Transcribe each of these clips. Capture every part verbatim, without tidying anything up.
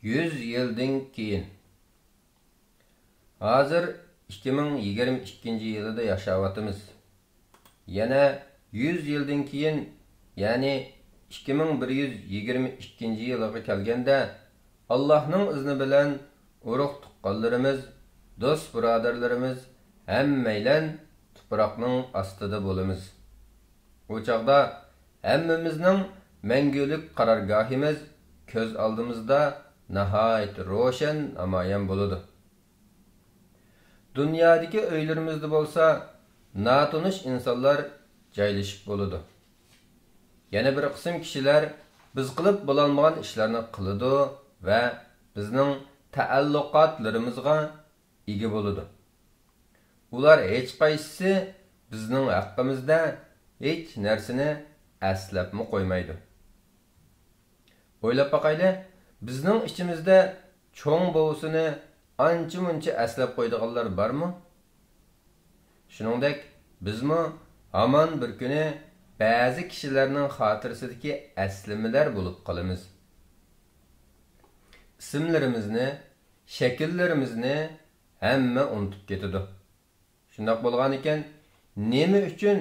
يۈز يىلدىن كېيىن. ھازىر ئىككى مىڭ يىگىرمە ئىككىنچى يىلىدا ياشاۋاتىمىز. يەنە يۈز يىلدىن كېيىن، يەنى ئىككى مىڭ بىر يۈز يىگىرمە ئىككىنچى يىلىغا كەلگەندە، ئاللاھنىڭ ئىزنى بىلەن ئۇرۇق-تۇغقانلىرىمىز، دوست-بۇرادەرلىرىمىز ھەممەيلەن تۇپراقنىڭ ئاستىدا بولىمىز. ئۇ چاغدا ھەممىمىزنىڭ مەڭگۈلۈك قارارگاھىمىز كۆز ئالدىمىزدا ناھايىتى روشەن نامايان بولىدۇ. دۇنيادىكى ئۆيلىرىمىزدە بولسا ناتونۇش ئىنسانلار جايلىشىپ بولىدۇ. يەنە بىر قىسىم كىشىلەر بىز قىلىپ بولالمىغان ئىشلارنى قىلىدۇ ۋە بىزنىڭ تەئەللۇقاتلىرىمىزغا ئىگە بولىدۇ. ئۇلار ھېچقايسىسى بىزنىڭ ھەققىمىزدە ھېچ نەرسىنى ئەسلەپمۇ قويمايدۇ. ئويلاپ باقايلى، بىزنىڭ ئىچىمىزدە چوڭ بوۋىسىنى ئانچە-مۇنچە ئەسلەپ قويىدىغانلار بارمۇ؟ شۇنىڭدەك، بىزمۇ ھامان بىر كۈنى بەزى كىشىلەرنىڭ خاتىرىسىدىكى ئەسلىمىلەر بولۇپ قالىمىز. ئىسىملىرىمىزنى، شەكىللىرىمىزنى ھەممە ئۇنتۇپ كېتىدۇ. شۇنداق بولغانىكەن، نېمە ئۈچۈن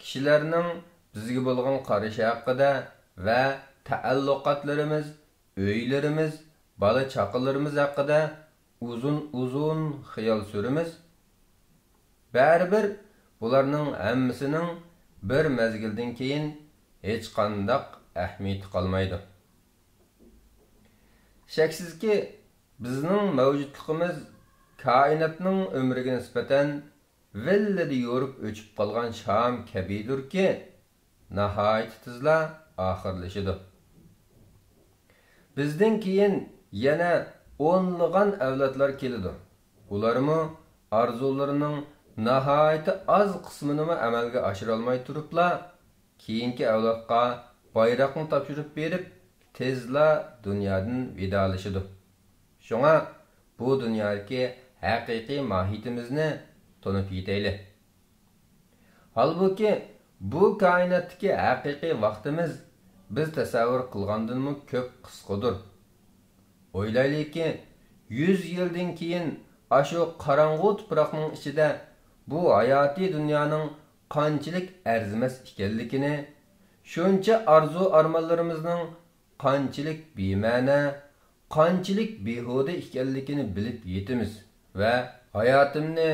كىشىلەرنىڭ بىزگە بولغان قارىشى ھەققىدە ۋە تەئەللۇقاتلىرىمىز، ئۆيلىرىمىز، بالا-چاقىلىرىمىز ھەققىدە ئۇزۇن-ئۇزۇن خىيال سۈرىمىز؟ بەرىبىر بۇلارنىڭ ھەممىسىنىڭ بىر مەزگىلدىن كېيىن ھېچقانداق ئەھمىيىتى قالمايدۇ. شەكسىزكى، بىزنىڭ مەۋجۇتلۇقىمىز كائىناتنىڭ ئۆمرىگە نىسبەتەن ۋىللىدە يورۇپ ئۆچۈپ قالغان شام كەبىدۇركى، ناھايىتى تېزلا ئاخىرلىشىدۇ. بىزدىن كېيىن يەنە ئونلىغان ئەۋلادلار كېلىدۇ. ئۇلارمۇ ئارزۇلىرىنىڭ ناھايىتى ئاز قىسمىنىمۇ ئەمەلگە ئاشۇرالماي تۇرۇپلا، كېيىنكى ئەۋلادقا بايراقنى تاپشۇرۇپ بېرىپ، تېزلا دۇنيادىن ۋىدالىشىدۇ. شۇڭا بۇ دۇنيادىكى ھەقىقىي ماھىيىتىمىزنى تونۇپ يېتەيلى. ھالبۇكى، بۇ كائىناتتىكى ھەقىقىي ۋاقتىمىز بىز تەسەۋۋۇر قىلغاندىنمۇ كۆپ قىسقىدۇر. ئويلايلىكى، يۈز يىلدىن كېيىن ئاشۇ قاراڭغۇ تۇپراقنىڭ ئىچىدە بۇ ھاياتىي دۇنيانىڭ قانچىلىك ئەرزىمەس ئىكەنلىكىنى، شۇنچە ئارزۇ-ئارمانلىرىمىزنىڭ قانچىلىك بىمەنە، قانچىلىك بىھۇدە ئىكەنلىكىنى بىلىپ يېتىمىز ۋە ھاياتىمنى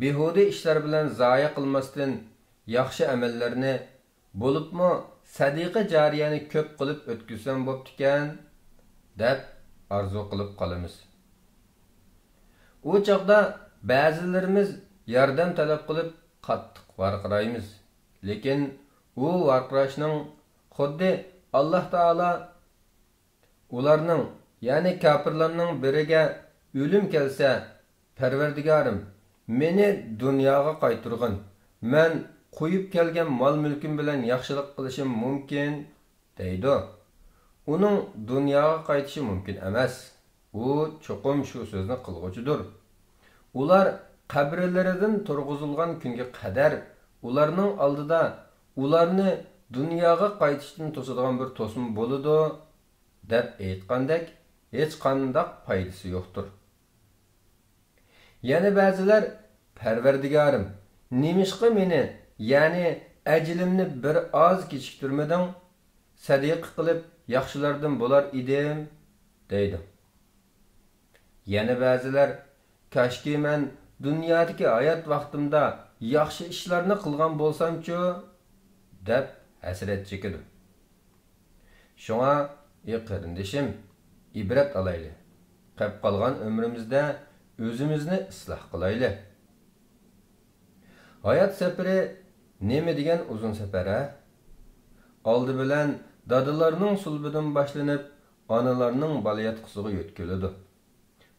بىھۇدە ئىشلار بىلەن زايە قىلماستىن، ياخشى ئەمەللەرنى، بولۇپمۇ سەدىقە جارىيەنى كۆپ قىلىپ ئۆتكۈزسەم بوپتىكەن، دەپ ئارزۇ قىلىپ قالىمىز. ئۇ چاغدا بەزىلىرىمىز ياردەم تەلەپ قىلىپ قاتتىق ۋارقىرايمىز. لېكىن ئۇ ۋارقىراشنىڭ خۇددى ئاللاھ تائالا ئۇلارنىڭ، يەنى كاپىرلارنىڭ بىرىگە ئۆلۈم كەلسە، پەرۋەردىگارىم، مېنى دۇنياغا قايتۇرغىن، مەن قويۇپ كەلگەن مال-مۈلكۈم بىلەن ياخشىلىق قىلىشىم مۇمكىن، دەيدۇ. ئۇنىڭ دۇنياغا قايتىشى مۇمكىن ئەمەس. ئۇ چوقۇم شۇ سۆزنى قىلغۇچىدۇر. ئۇلار قەبرىلىرىدىن تۇرغۇزۇلغان كۈنگە قەدەر ئۇلارنىڭ ئالدىدا ئۇلارنى دۇنياغا قايتىشتىن توسىدىغان بىر توسما بولىدۇ، دەپ ئېيتقاندەك، ھېچقانداق پايدىسى يوقتۇر. يەنە بەزىلەر، پەرۋەردىگارىم، نېمىشقا مېنى، يەنى ئەجىلىمنى بىر ئاز كېچىكتۈرمىدىڭ؟ سەدىقە قىلىپ ياخشىلاردىن بولار ئىدىم، دەيدۇ. يەنە بەزىلەر، كاشكى مەن دۇنيادىكى ھايات ۋاقتىمدا ياخشى ئىشلارنى قىلغان بولسامچۇ، دەپ ھەسرەت چېكىدۇ. شۇڭا، ئى قېرىندىشىم، ئىبرەت ئالايلى. قېپ قالغان ئۆمرىمىزدە ئۆزىمىزنى ئىسلاھ قىلايلى. ھايات سەپىرى نېمە دېگەن ئۇزۇن سەپەر ھە؟ ئالدى بىلەن دادىلارنىڭ سۇلبىدىن باشلىنىپ، ئانىلارنىڭ بالىياتقۇسىغا يۆتكىلىدۇ.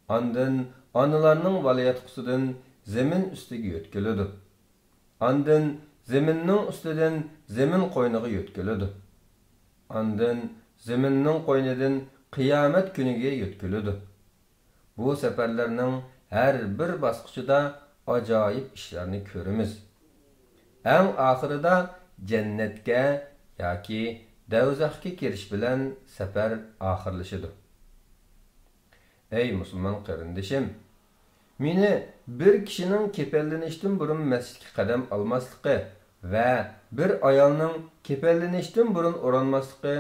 ئاندىن ئانىلارنىڭ بالىياتقۇسىدىن زېمىن ئۈستىگە يۆتكىلىدۇ. ئاندىن زېمىننىڭ ئۈستىدىن زېمىن قوينىغا يۆتكىلىدۇ. ئاندىن زېمىننىڭ قوينىدىن قىيامەت كۈنىگە يۆتكىلىدۇ. بۇ سەپەرلەرنىڭ ھەر بىر باسقۇچىدا ئاجايىپ ئىشلارنى كۆرىمىز. ئەڭ ئاخىرىدا جەننەتكە ياكى دەۋزەخكە كىرىش بىلەن سەپەر ئاخىرلىشىدۇ. ئەي مۇسۇلمان قېرىندىشىم! مېنى بىر كىشىنىڭ كېپەنلىنىشتىن بۇرۇن مەسچىتكە قەدەم ئالماسلىقى ۋە بىر ئايالنىڭ كېپەنلىنىشتىن بۇرۇن ئورانماسلىقى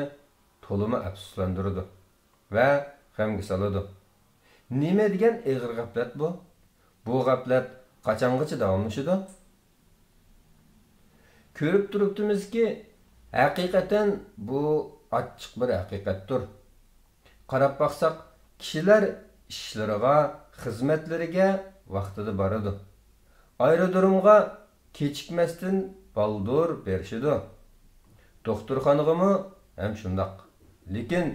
تولىمۇ ئەپسۇسلاندۇرىدۇ ۋە غەمگە سالىدۇ. نېمە دېگەن ئېغىر غەپلەت بۇ؟ بۇ غەپلەت قاچانغىچە داۋاملىشىدۇ؟ كۆرۈپ تۇرۇپتىمىزكى، ھەقىقەتەن بۇ ئاچچىق بىر ھەقىقەتتۇر. قاراپ باقساق، كىشىلەر ئىشلىرىغا، خىزمەتلىرىگە ۋاقتىدا بارىدۇ. ئايرودرومغا كېچىكمەستىن بالدۇر بېرىشىدۇ. دوختۇرخانىغىمۇ ھەم شۇنداق. لېكىن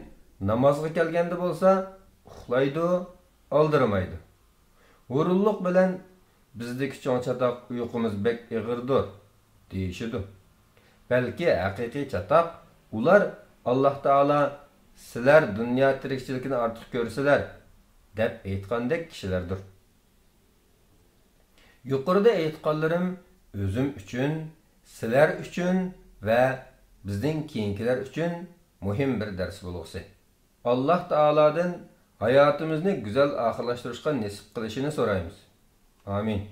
نامازغا كەلگەندە بولسا ئۇخلايدۇ، ئالدىرىمايدۇ. ھۇرۇنلۇق بىلەن «بىزدىكى چوڭ چاتاق ئۇيقۇمىز بەك ئېغىردۇر» دېيىشىدۇ. بەلكى ھەقىقىي چاتاق ئۇلار، ئاللاھ تائالا «سىلەر دۇنيا تىرىكچىلىكىنى ئارتۇق كۆرىسىلەر» دەپ ئېيتقاندەك كىشىلەردۇر. يۇقىرىدا ئېيتقانلىرىم ئۆزۈم ئۈچۈن، سىلەر ئۈچۈن ۋە بىزدىن كېيىنكىلەر ئۈچۈن مۇھىم بىر دەرس بولغۇسى. ئاللاھ تائالادىن ھاياتىمىزنى گۈزەل ئاخىرلاشتۇرۇشقا نېسىپ قىلىشىنى سورايمىز. ئامىن.